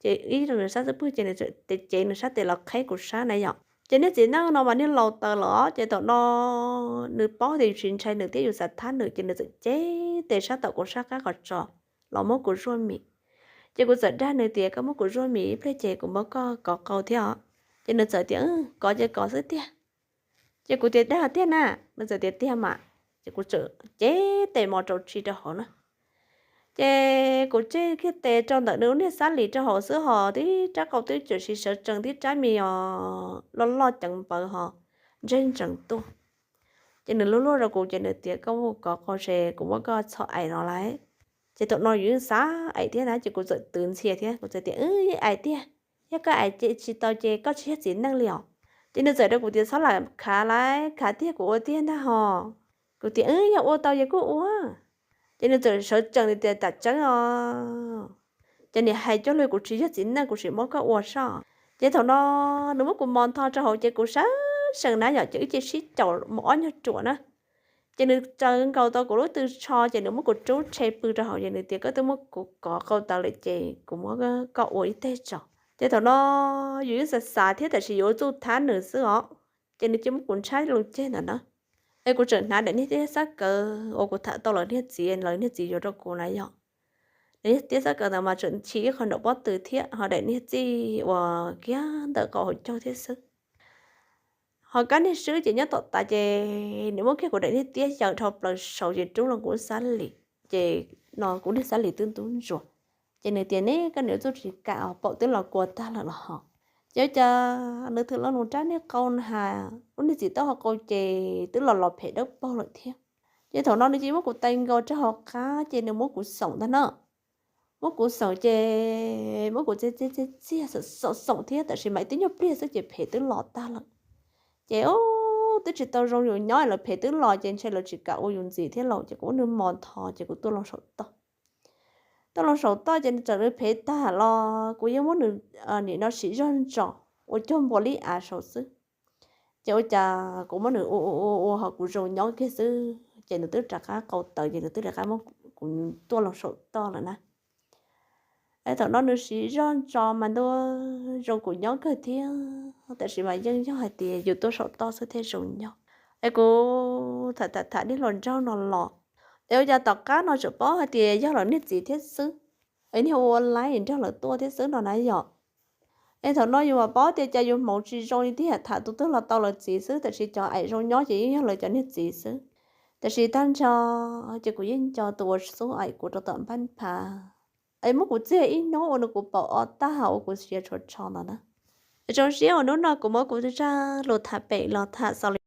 Ces ib rau nws sab xub pwg ces nws txawm cev nws sab tes los qheb kuv sab na yom. Ces niag txiv neej no mas niag laus taws lawm os, ces thaum no nws paub tias yus tsis ntshai nws thiab yus xav thab nws ces nws txawm cev tes sab tom kuv sab qab qhov tsos los muab kuv zuaj mis. Ces kuv txawm dag nws tias koj muab kuv zuaj mis ib pliag ces kuv muab koj kov qau thiab os. Ces nws txawm tias kov ces kov xwb tiag. Ces kuv tias dag tiag na, nws txawm tias tiag mas. Ces kuv txawm cev tes mos rau tsi rau hauv na. Ces kuv tseg kiag tes rau ntawm nws lub niag xab lis rau hauv xwb hos tib rab qau twb tseem sib sawv tsees tib rab mis os loj loj ceev npawv hos ntseg ntsees tuaj. Ces nws luag luag rau kuv ces nws tias koj muab kov qau ces kuv muab koj txhom aim no lauj. Ces thaum no yus yeej xav aim thiab na ces kuv txawm twv ntxhias thiab kuv txawm tias wb yeej aim tiag, yog koj aim ces tsis tau ces koj tsis yog txiv neej li os. Ces nws txawm rau kuv tias txhob lam khav lauj, khav tiag kuv ua tiag ntag hos. Kuv tias wb yog ua tau ces kuj ua. Ces nws txawm sawv tsees nws tias tam tseeb os, ces niam hais coj lug kuv tsis yog txiv neej kuv sim muab koj ua soj. Ces thaum no nws muab kuv mos ntho rau hauv ces kuv sawv tsees na yom ces wb cia sib caum mus ob nyuag ruam na. Ces nws tsaws nkaus tau kuv lub tw tsho ces nws muab kuv rub tshe pw rau hauv ces nws tias koj twb muab kuv kov qau tawv lawm ces kuv muab koj ua ib teg tso. Ces thaum no yus yeej xav xav thiab tab sis yuav ua txuj thab nws xwb os. Ces nws cia muab kuv ntshaib loo ceg ntawm na. Es kuv tseem hnav daim niag tiab xab kawm uas kuv tham tau lawv niag txiv, lawv niag txiv yuav rau kuv na yom. Daim niag tiab xab kawm ntawd mas tseem chim ib qho nraum pob tw thiab ho daim niag txij uas kiag ntawm qau hauv caug thiab xwb. Ho kab niag swb ces nyob tom tav ces nws muab kiag kuv daim niag tiab xyaw dhau plaws saud ces rub loo kuv xab lis. Ces no kuv niag xab lis twb ntub ntsuas. Ces nws tias neb koj niam txuj tsis kam os, paum twb los kua tag lawm los hos. Ces ua cas nws thwm lo lus rab niag qau na has, lub niag txiv taub hau qau ces twb los los phem dawb paug lawm thiab. Ces thaum no nws cia muab kuv tais nkaus rau hauv qab ces nws muab kuv xoom ntag na. Muab kuv xoom ces muab kuv txiag txiag txiag txiag xoom xoom thiab tab sis mas ib tib nyuag pliag xwb ces phem twb los tag lawm. Ces twb tsis tau zoo yus nyob lawv phem twb los ces ntshe lawv tsis kam ua yus ntxiv thiab lauj ces kuv muab nws mos ntho ces kuv tuaj loo saum toj. Tuaj loo saum toj ces nws txawm nws phem tag los kuv yeej muab nws nim no siv zog ntsos ua cog npua lib av saud xwb. Ces ua cas kuv muab nws ua ua ua ua ho kuv zoo nyob kiag xwb ces nws twb rov qab qau tawv ces nws twb rov qab muab kuv tuaj loo saum toj lawm na. Es thaum no nws siv zog ntsos mas ntuj zoo kuv nyob kawg thiab tab sis mas yeej yog hais tias yus tuaj saum toj xwb thiaj zoo nyob. Es kuv tham tham tham niag hluas nraug no los, es ua cas tom qab no tseem paub hais tias yog lawv niag txiv thiab xwb, es niag ua laib nrog lawv tuaj thiab xwb no na yom. Es thaum no yus mam paub tias cas yus hmoov tsis zoo li tiag, tham tus twg los tau lawv txiv xwb tab sis cov aim zoo nyob ces yeej yog lawv cov niag txiv xwb. Tab sis tag nrho ces kuv yeej nco tus uas xub aim kuv rau tom npab phav, es muab kuv txiag ib hnub ua rau kuv paum o tag ua kuv siav tshuav tsho ntawd na. Es zoo siab uas hnub no kuv muab kuv zaj lus tham pem los tham xaus li